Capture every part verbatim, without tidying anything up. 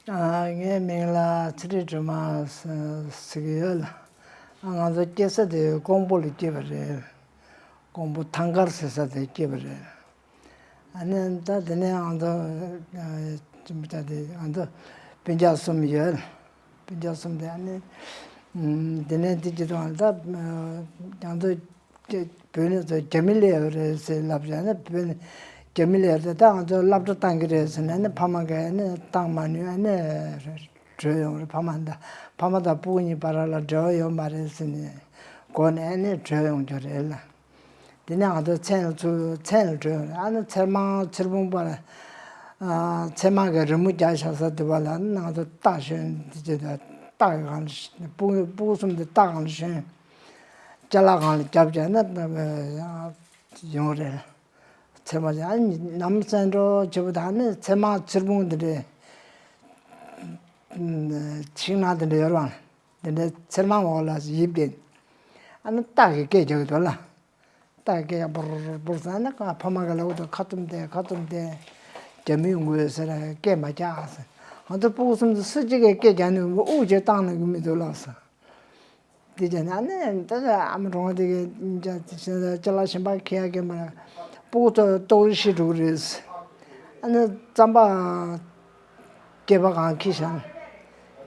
ཨ། ངའི་མིང་ལ་ཚེ་རིང་སྒྲོལ་མ་ཟེར་གྱི་ཡོད་ལ། ཨ། ང་ཚོ་སྐྱེས་ས་དེ་ཀོང་པོ་ལ་སྐྱེས་པ་རེད། ཀོང་པོ་ཐང་དཀར་ཟེར་ས་དེ་སྐྱེས་པ་རེད། ཨ་ནི་ད་དེ་ནས་ང་ཚོ་ཨ་ཅི་མི་ད་དེ་ང་ཚོ་སྤུན་ཀྱག་གསུམ་ཡོད། སྤུན་ཀྱག་གསུམ་དེ་ཨ་ནི་ཨམ་དེ་ནས་དེ་གྱི་དུས་ད་ཨ་ང་ཚོ་བོད་ནས་ཚོ་རྒྱ་མི་སླེབས་ཡོད་རེད་ཟེར་ལབ་བྱས་ནས། བོད་ནས་རྒྱ་མི་སླེབས་ཏེ་ད་ང་ཚོ་སློབ་གྲྭ་བཏང་གི་རེད་ཟེར་ནས། ཨ་ནི་ཕ་མ་གིས་ཨ་ནི་བཏང་མ་ནུས། ཨ་ནི་བྲོས་ཡོང་རེད། ཕ་མ་དང་ཕ་མ་དང་སྤུ་གུ་གཉིས་བར་ལ་འབྲེལ་བ་ཡོད་མ་རེད་ཟེར་ནས་སྒོ་ནས་ཨ་ནི་བྲོས་ཡོང་རྒྱུ་རེད་ལ། དེ་ནས་ང་ཚོ་མཚན་ལ་ཚུར་མཚན་ལ་བྲོས་ཡོང་རེད། ཨ་ནི་ཚེར་མང་ཚེར་ཕུང་པར་ཨ་ཚེར་མང་གི་རི་མོ་རྒྱག་བཞག་ས་དེ་བ་ལ། ཨ་ནི་ང་ཚོ་སྟག་ཞོན་དེ་ཅི་ད་སྟག་གི་སྒང་ལ་སྤུ་གུ་སྤུ་གུ་གསུམ་དེ་སྟག་སྒང་ལ་ཞོན། ཅ་ལག་སྒང་ལ་རྒྱབ་བྱས་ན་ཡོང་རེད། ཚེར་མ་ཅན་ནམ་སེང་འགྲོ་བྱེད་པོ་དང་ནི་ཚེར་མ་ཚེར་ཕུང་དེ་འདྲའི་ཤིང་ནགས་དེ་འདྲ་ཡོད་རེད་བ། དེ་འདྲའི་ཚེར་མ་འོག་ལ་ཡིབ་བསྡད། ཨ་ནི་སྟག་གི་སྐད་རྒྱག་གི་འདུག་ལ། སྟག་གི་སྐད་རྒྱག་འབུར་འབུར་ཟེར་ན། ཕ་མ་གིས་ལབ་འདུག་ཁ་བཙུམས་ཏེ་ཁ་བཙུམས་ཏེ། རྒྱ་མི་ཡོང་གི་ཡོད་ཟེར། སྐད་མ་རྒྱག་ཟེར། ང་ཚོ་སྤུ་གུ་གསུམ་དེ་སུ་གཅིག་གིས་སྐད་རྒྱག་ནས་དབུགས་ཅིག་བཏང་ན་གི་མི་འདུག་ལགས་སོ། དེ་བྱས་ནས་ཨ་ནི་ད་ཨ་མ་གྲོང་དེ་གི་ཅ་ཅ་ལག་གཞན་པ་ཁྱེར་ཡག་གི་མ་རེད། སྤུ་གུ་ཚོ་ལྟོགས་རི་ཤི་འགྲོ་གི་རེད། ཨ་ནི་རྩམ་པ་སྐྱེས་པ་གང་འཁྱེར་བཞག་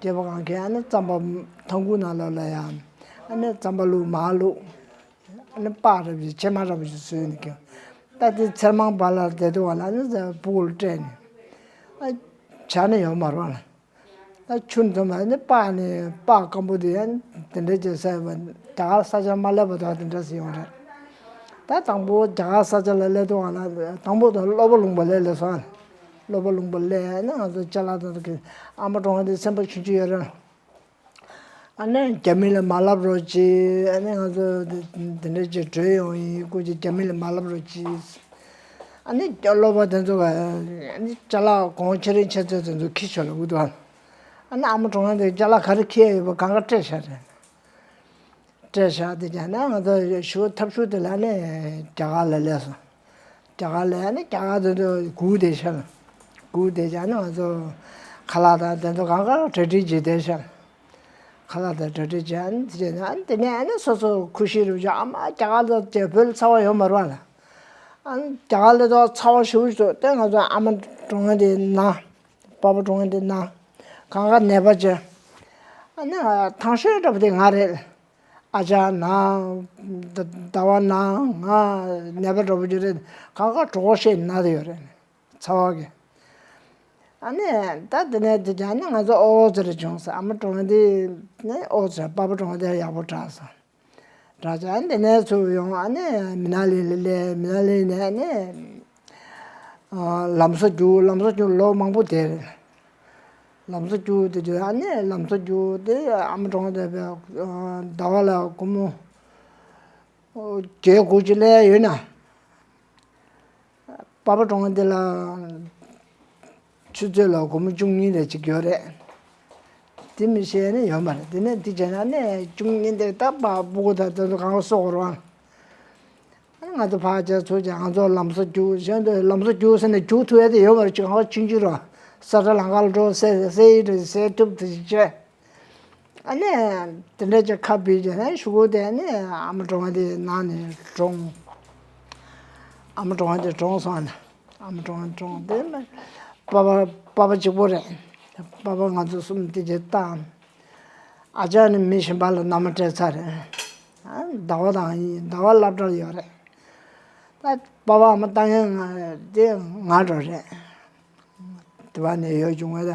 སྐྱེས་པ་གང་འཁྱེར། ཨ་ནི་རྩམ་པ་ཐང་ཁུག་ནང་ལོགས་ལ་ཡང་ཨ་ནི་རྩམ་པ་བླུགས། མར་བླུགས། ཨ་ནི་སྤགས་འདྲ་པོ་ཞིག་ཕྱེ་མར་འདྲ་པོ་ཞིག་བཟོས་ནས་ཀྱང་། ད་དེ་ཚེར་མང་བར་ལ་བསྡད་དུས་བ་ལ་ནི་སྤུ་གུ་ལ་སྤྲད་ནས། ཨ་ཇ་ནི་ཡོད་མ་རེད་བ་ལ། ད་ཆུ་འཐུང་བ་ནི་སྤགས་ནི་སྤགས་སྐམ་པོ་དེ་ཡང་དེ་འདྲ་ཅིག་ཟ་བ། རྒྱ་གར་ས་ཆར་མ་སླེབས་པ་དང་དེ་འདྲ་ཟེར་ཡོང་རེད། ད་དང་པོ་རྒྱ་གར་ས་ཆ་ལ་སླེབས་དུས་བ་ལ། དང་པོ་དང་གློ་བུར་ལུང་པ་ལ་སླེབས་སོང་། གློ་བུར་ལུང་པ་སླེབས་ནས་ང་ཚོ་ཅ་ལག་དང་གི་ཨ་མ་གྲོང་དེ་སེམས་པ་ཆུང་ཆུང་ཡོད་རེད། ཨ་ནི་རྒྱ་མི་ལ་མ་ལབ་རོགས་གྱིས། ཨ་ནི་ང་ཚོ་འདི་འདི་འདྲ་ཅིག་བྲོས་ཡོང་ཡིན། སྐུ་མཁྱེན་རྒྱ་མི་ལ་མ་ལབ་རོགས་གྱིས། ཨ་ནི་སློབ་པ་དེ་ཚོ་ག་ཨ་ནི་ཅ་ལག་གོང་ཁྱེར་རིན་ཆེ་ཚད་དེ་ཚོ་འཁྱེར་ཆོག་ལ་འུ་དུ། ཨ་ནི་ཨ་མ་གྲོང་དེ་ཅ་ལག་ག་རེ་འཁྱེར་ཡོད་པ་གང་ག་སྤྲད་བཞག་རེད། སྤྲད་བཞག་དེ་བྱས་ན་ང་ཚོ་ཞུ་ཐབས་ཤུགས་དེ་ལ་ནི་རྒྱ་གར་ལ་སླེབས་སོང་། རྒྱ་གར་ལ་ནི་རྒྱ་གར་དེ་ཚོ་སྒུག་བསྡད་ཤག་སྒུག་བསྡད་བྱས་ནས་ང་ཚོ་ཁ་ལག་དང་དེ་ཚོ་གང་ག་གྲ་སྒྲིག་བྱས་བསྡད་ཤག་ཁ་ལག་དང་གྲ་སྒྲིག་བྱས། ཨ་ནི་དེ་ནས་ཨ་ནི་སོ་སོ་ཁུ་ཤི་རུ་བྱས། ཨ་མ་རྒྱ་གར་ལ་བྱས་བོད་ལ་ཚ་བ་ཡོད་མ་རེད་བ་ལ། ཨ་ནི་རྒྱ་གར་ལ་ཚ་བ་ཞེ་པོ་ཞིག་འདུག་དེ་ང་ཚོ་ཨ་མ་གྲོང་དེ་ན། པ་ཕ་གྲོང་དེ་ན། གང་ག་ནད་པ་བྱས། ཨ་ནི་ཐང་ཤོས་འདྲ་པོ་དེ་ང་རེད། ཨ་ཅག་ན། ད་ཟླ་བ་ན། ང་ནད་པ་འདྲ་པོ་ཅིག་རེད། གང་ག་གྲོད་ཁོག་བཤལ་ནས་ན་དེ་ཡོད་རེད། ཚ་བ་གི། ཨ་ནི་ད་དེ་ནས་དེ་ཀྱང་ནི་ང་ཚོ་ཨོ་ཙི་རེ་བྱུང་ཟེར། ཨ་མ་གྲོང་དེ་ནི་ཨོ་ཙི། པ་ཕ་གྲོང་དེ་ཡག་པོ་དྲག་ཟེར། དྲག་ཅག་ཨ་ནི་དེ་ནས་ཚུར་ཡོང་། ཨ་ནི་མི་ན་ལི་ལ་སླེབས། མི་ན་ལི་ནས་ཨ་ནི་ལམ་བཟོ་རྒྱུགས། ལམ་བཟོ་རྒྱུགས་ལོ་མང་པོ་བསྡད་རེད། ལམ་བཟོ་རྒྱུགས་དེ་དུས་ཨ་ནི་ལམ་བཟོ་རྒྱུགས་དེ་ཨ་མ་གྲོང་དེ་བས་ཟླ་བ་ལ་སྒོར་མོ་བརྒྱད་དགུ་ཅིག་སླེབས་ཡོད་ན། པ་ཕ་གྲོང་དེ་ལ་ཆུ་ཚོད་ལ་སྒོར་མོ་བཅུ་གཉིས་རེ་ཅིག་ཡོད་རེད། དེ་མི་ཤེས་ནི་ཡོད་མ་རེད། དེ་ནས་དེ་བྱས་ན་ནི་བཅུ་གཉིས་དེ་ད་པ་སྤུ་གུ་དང་དེ་ཚོ་གང་ག་གསོ་དགོས་རེད་བ། ང་ཚོ་ཕར་བྱས་ཚུར་བྱས། ང་ཚོ་ལམ་བཟོ་རྒྱུགས། གཞན་དུ་ལམ་བཟོ་རྒྱུགས་ཟེར་ནས་རྒྱུགས་ཐུབ་ཡ་དེ་ཡོད་མ་རེད། ཅིག་གང་ག་ཆུང་ཆུང་རེད་བ། ས་ཁྲ་ལམ་ཁ་ལ་འགྲོ། ཟས་ཟས་ཡིན་འདྲ་ཟས་ཐུབ་དེ་ཅིག་བྱས། ཨ་ནི་དེ་འདྲ་ཅིག་ཁ་ཕྱེ་བྱས་ནས་གཞུག་གུ་དེ་ནི་ཨ་མ་གྲོང་དེ་ནང་ནས་གྲོངས། ཨ་མ་གྲོང་དེ་གྲོངས་སོང་ཨ་ནི། ཨ་མ་གྲོང་གྲོངས་དེ་ནི་པ་ཕ་པ་ཕ་གཅིག་པོ་རེད། པ་ཕ་ང་ཚོ་གསུམ་དེ་ཅིག་བཏང་། ཨ་ཅག་ནི་མི་གཞན་པ་ལ་མནའ་མ་སྤྲད་ཚར་རེད། ཨ་ཟླ་བ་དང་ཡིན། ཟླ་བ་སློབ་གྲྭར་ཡོད་རེད། ད་པ་ཕ་ཨ་མ་ལྟ་མཁན་ང་དེ་ང་འདྲ་རེད། དེ་བ་ནས་ཡོད་བྱུང་བས། ད་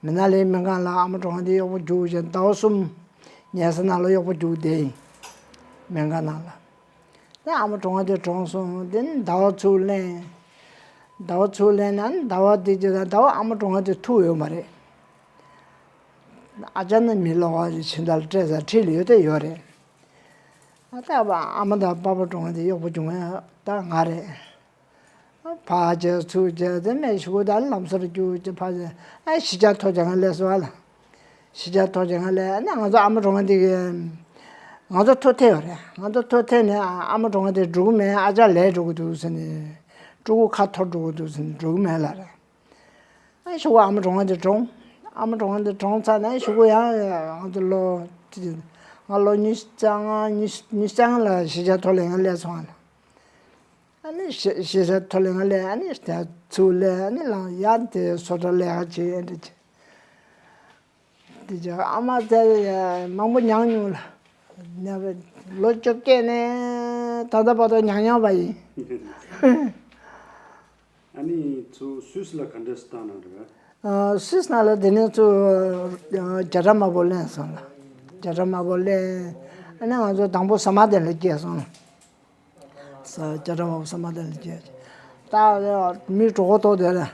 མི་ན་ལིའི་སྨན་ཁང་ལ་ཨ་མ་གྲོང་དེ་གཡོག་པོ་རྒྱུགས་བྱས། ཟླ་བ་གསུམ་ཉལ་ས་ནང་ལ་གཡོག་པོ་རྒྱུགས་བསྡད་ཡིན། སྨན་ཁང་ནང་ལ། ད་ཨ་མ་གྲོང་དེ་གྲོངས་སོང་། དེ་ནས་ཟླ་བ་ཚུར་ལེན། ཟླ་བ་ཚུར་ལེན་ན་ཟླ་བ་དེ་རྗེས་ད་ཟླ་བ་ཨ་མ་གྲོང་དེ་ཐུག་ཡོད་མ་རེད། ཨ་ཅག་ནི་མི་ལོག་པ་ཕྱི་ཟླ་ལ་སྤྲད་ཚར། འཁྲིས་ལ་ཡོད་དེ་ཡོད་རེད། ཨ་ད་ཨ་མ་དང་པ་ཕ་གྲོངས་དེ་གཡོག་པོ་བྱུང་བས་ད་ང་རེད། ཕར་བྱས་ཚུར་བྱས་དེ་ནས་གཞུག་གུ་ད་ལམ་བཟོ་རྒྱུགས་བྱས་ཕར་བྱས། ཨ་གཞིས་ཆགས་ཐོ་རྒྱག་མཁན་སླེབས་སོང་ཨ་ལ། གཞིས་ཆགས་ཐོ་རྒྱག་མཁན་སླེབས་ནས་ང་ཚོ་ཨ་མ་གྲོངས་དེ་གི། ང་ཚོ་ཐོ་ཐེ་ཡོད་རེད། ང་ཚོ་ཐོ་ཐེ་ནས་ཨ་མ་གྲོངས་དེ་འགྲོ་གི་མེད། ཨ་ཅག་ལས་འགྲོ་གི་འདུག་ཟེར་ནས། ཕྲུ་གུ་ཁ་འཐོར་འགྲོ་གི་འདུག་ཟེར་ནས་འགྲོ་གི་མེད་ལབ་རེད། ཨ་གཞུག་གུ་ཨ་མ་གྲོངས་དེ་གྲོངས། ཨ་མ་གྲོངས་དེ་གྲོངས་ཚར་ནས་གཞུག་གུ་ཡང་ང་ཚོ་ལོ་ང་ལོ་ཉི་ཤུ་རྩ་ལྔ་ཉི་ཤུ་ཉི་ཤུ་རྩ་ལྔ་ལ་གཞིས་ཆགས་མཐོ་སློབ་ལ་སླེབས་སོང་ཨ། ཨ་ནི་གཞིས་གཞིས་ཆགས་མཐོ་སློབ་ལ་སླེབས། ཨ་ནི་དེ་ཚུར་སླེབས། ཨ་ནི་ལང་ཡང་དེ་བཟོ་གྲྭ་ལས་ཀ་བྱེད་ཨེ་འདྲ་བྱེད། དེ་ཅག་ཨ་མ་ཚེ་མང་པོ་མྱངས་མྱོང་ལ། མྱངས་པའི་ལོ་བཅོ་བརྒྱད་ནས་ད་ལྟ་བར་དུ་མྱངས་མྱངས་པ་ཡིན། ཨ་ནི་ཚུར་སུད་སི་ལ་ག་འདྲས་སུ་བཏང་གནང་རེད་པས། ཨ། སུད་སི་ནང་ལ་དེ་ནས་ཚུར་ཨ་བྱ་ཁྲ་དམར་པོ་ལེན་སོང་ལ། བྱ་ཁྲ་དམར་པོ་ལེན། ཨ་ནི་ང་ཚོ་དང་པོ་ས་མ་བདེ་ལ་སྐྱེས་སོང་ལ། ས་བྱ་ཁྲ་དམར་པོ་ས་མ་བདེ་ལ་སྐྱེས། ད་མི་གྲོད་ཁོག་ལྟོགས་དེ་ལ་བྱ་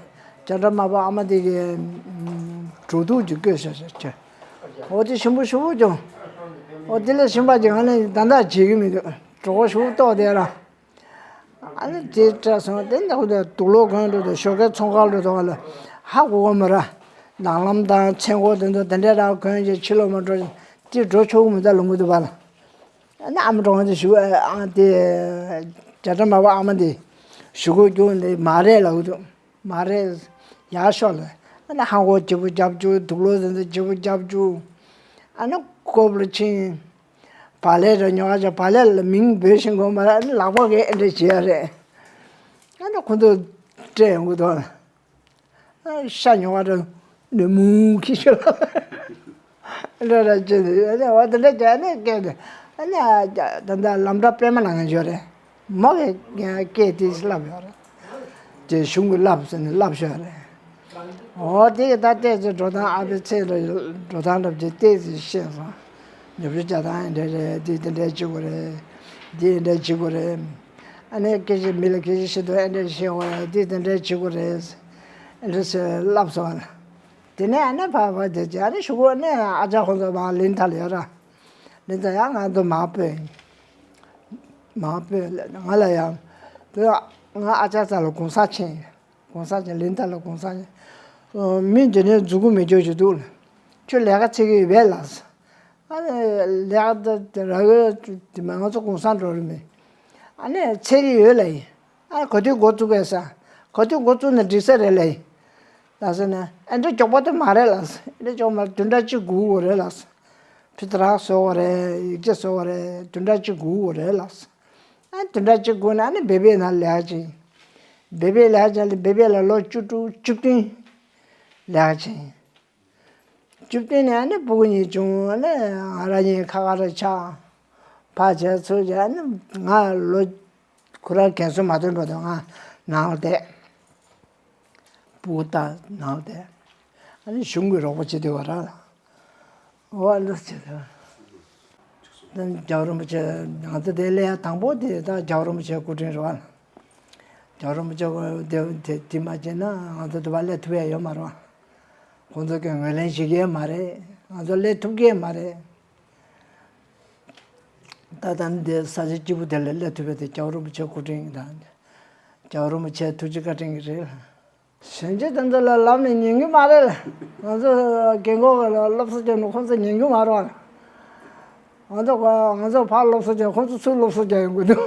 ཁྲ་དམར་པོ་ཨ་མ་དེ་གིས་འགྲོ་དུག་ཅིག་བསྐོལ་ཤག་ཤག་ཅེས། འོ་དེ་ཞིམ་པོ་ཞེ་པོ་བྱུང་། འོ་དེ་ལས་ཞིམ་པ་ཅིག་ང་ནི་ད་ལྟ་བརྗེད་ཀྱི་མི་འདུག་གྲོད་ཁོག་ཞེ་པོ་ལྟོགས་དེ་ལ། ཨ་ནི་དེ་སྤྲད་སོང་། དེ་འདྲ་ཁོ་ཚོ་དུག་སློག་གོན་འགྲོ་དུས་ཞོགས་ཀའི་ཚོང་ཁང་འགྲོ་དུས་ལ་ཧ་གོ་གི་མ་རེད། ནང་ལམ་དང་མཚོན་ཁོག་དེ་ཚོ་དེ་འདྲ་རང་གོན་བྱས་ཕྱི་ལོགས་མ་འགྲོ། དེ་འགྲོ་ཆོག་གི་མི་འདུག་ལུང་པ་དུ་བ་ལ། ཨ་ནི་ཨ་མ་གྲོངས་དེ་ཞུ་ཨ་དེ་བྱ་ཁྲ་དམར་པོ་ཨ་མ་དེ་ཞུ་གོ་རྒྱུ་འདི་མ་རེད་ལབ་ཀྱི་འདུག་མ་རེད། ཡར་ཤོག་ལ། ཨ་ནི་ཧ་གོ་བརྗེ་པོ་རྒྱབ་བཅུག་དུག་སློག་དེ་ཚོ་བརྗེ་པོ་རྒྱབ་བཅུག་ཨ་ནི་ཀོབ་ལ་ཕྱིན། བག་ལེབ་རེ་ཉོ་བ་ཅག་བག་ལེབ་ལ་མིང་འབོད་བཞིན་གོ་མ་རེད། ཨ་ནི་ལག་པ་གིས་ཨེ་འདྲ་བྱེད་ཡ་རེད། ཨ་ནི་ཁོ་ཚོ་སྤྲད་ཡོང་གི་འདུག་ཨ་ཤ་ཉོ་བ་རེ་ནི་མུ་ཁི་ཤོ་ལ་རེ་རེ་བྱེད་དེ། ཨ་ནི་འོ་དེ་འདྲ་བྱས་ནས་སྐད་དེ། ཨ་ནི་ད་ལྟ་ལམ་བྲག་པད་མ་ལ་ང་འབྱོར་རེད། མོ་གིས་སྐད་དེ་ལབ་ཡོད་རེད། དེ་གཞུང་གི་ལབ་ཟེར་ནས་ལབ་ཤོག་རེད། འོ་དེ་གི་ད་ལྟས་ཚེ་འགྲོ་སྟངས་ཨ་ཕའི་ཚེ་ལ་འགྲོ་སྟངས་རབ་ཀྱི་ལྟས་ཚེ་ཤེས་སོང་། ཉོ་ཆ་རྒྱག་སྟངས་འདྲ་རེད། དེ་དེ་འདྲ་བྱེད་དགོས་རེད། དེ་འདྲ་བྱེད་དགོས་རེད། ཨ་ནི་སྐད་ཆ་མི་ལ་སྐད་ཆ་བཤད་དུས་ཨེ་འདྲ་བཤད་དགོས་རེད། དེ་དེ་འདྲ་བྱེད་དགོས་རེད། ཨེ་འདྲ་ཟེར་ལབ་སོང་། དེ་ནས་ཨ་ནི་ཕར་ཕར་དེ་བྱས་ཨ་ནི་གཞུག་གུ་ཨ་ནི་ཨ་ཅག་ཁོང་ཚོ་མར་ལིན་ཐ་ལ་ཡོད་ར། ལིན་ཐ་ཡང་ང་ཚོ་མར་སྤོས། མར་སྤོས་ང་ལ་ཡང་། དེ་ང་ཨ་ཅག་རྩ་ལ་གུང་སེང་ཕྱིན། གུང་སེང་ཕྱིན་ལིན་ཐ་ལ་གུང་སེང་ཕྱིན། མི་འདི་ནས་འཛུལ་གི་མི་འཇུག་ཅིག་འདུག་ལ། ཁྱོད་ལས་ཀ་འཚོལ་གི་ཡོད་པས་ལགས། ཨ་ནི་ལས་ཀ་འདི་རག་གི་དེ་མ་ང་ཚོ་གུང་སེང་འགྲོ་རེད་མི། ཨ་ནི་འཚོལ་གི་ཡོད་ལ་ཡིན། ཨ་ག་དུས་འགོ་བཙུགས་གས་ས། ག་དུས་འགོ་བཙུགས་ན་འགྲིག་ས་རེད་ལ་ཡིན། ལགས་སོ་ན་ཨ་འདྲ་མགྱོགས་པོ་དེ་མ་རེད་ལགས། ཨ་འདྲ་མགྱོགས་མ་རེད། བདུན་ཕྲག་གཅིག་སྒུག་དགོས་རེད་ལགས། ཕི་ཏི་རག་བཟོ་དགོས་རེད། ཡིག་ཆ་བཟོ་དགོས་རེད། བདུན་ཕྲག་གཅིག་སྒུག་དགོས་རེད་ལགས། ཨ་བདུན་ཕྲག་གཅིག་སྒུག་ན་ཨ་ནི་བེ་བེ་ན་ལས་ཀ་བྱེད། བེ་བེ་ལས་ཀ་བྱེད་ལ་བེ་བེ་ལ་ལོ་བཅུ་དྲུག་བཅུ་བདུན་ལས་ཀ་བྱེད། བཅུ་བདུན་ནས་ཨ་ནི་སྤུ་གུ་གཉིས་བྱུང་། ཨ་ནི་ང་རང་གཉིས་ཁ་ཁ་ར་ཆགས། ཕར་བྱས་ཚུར་བྱས། ཨ་ནི་ང་ལོ་ཁོ་རང་རྒན་གསོ་མ་ཐོན་བར་དུ་ང་ནང་ལ་བསྡད། སྤུ་གུ་ད་ནང་ལ་བསྡད། ཨ་ནི་གཞུང་གིས་རོགས་པ་བྱེད་བསྡད་པ་ར། འོ་ཨ་འདྲ་བྱེད་བསྡད་པ། ད་རྒྱལ་བ་རིན་པོ་ཆེ་ང་ཚོ་དེ་སླེབས་ཡ་དང་པོ་དེ་ད་རྒྱལ་བ་རིན་པོ་ཆེའི་སྐུ་དྲིན་རེད་པ། རྒྱལ་བ་རིན་པོ་ཆེ་དེ་དེ་དེ་མ་བྱས་ན་ང་ཚོ་དེ་པར་སླེབས་ཐུབ་ཡ་ཡོད་མ་རེད་པ། ཁོང་ཚོ་གིས་ངོས་ལེན་བྱེད་ཀྱི་ཡོད་མ་རེད། ང་ཚོ་སླེབས་ཐུབ་ཀྱི་ཡོད་མ་རེད། ད་ལྟ་འདི་ས་ཆ་སྐྱིད་པོ་དེ་ལ་སླེབས་ཐུབ་པ་དེ་རྒྱལ་བ་རིན་པོ་ཆེའི་སྐུ་དྲིན་དང་། རྒྱལ་བ་རིན་པོ་ཆེའི་ཐུགས་རྗེ་བཀའ་དྲིན་གྱིས་རེད། གཞོན་སྐྱེས་དེ་ཚོ་ལ་ལབ་ནས་ཉན་གྱི་མ་རེད། ང་ཚོ་རྒན་གོག་ལ་སློབ་གསོ་བྱས་ན་ཁོང་ཚོ་ཉན་གྱི་མ་རེད། ང་ཚོ་ང་ཚོ་ཕར་སློབ་གསོ་བྱས། ཁོང་ཚོ་ཚུར་སློབ་གསོ་རྒྱག་ཡོང་གི་འདུག